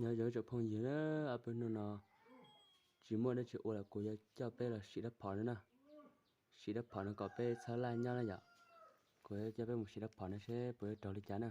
Nyob zoo tsoom phooj ywg na, ob peb hnub no tsis muaj dab tsi ua lawm kuv yuav coj peb los sim rab phom no na. Sim rab phom no kom peb txhawb laj nyob na yom. Kuv yuav coj peb mus sim rab phom no seb puas yuav raug li cas na.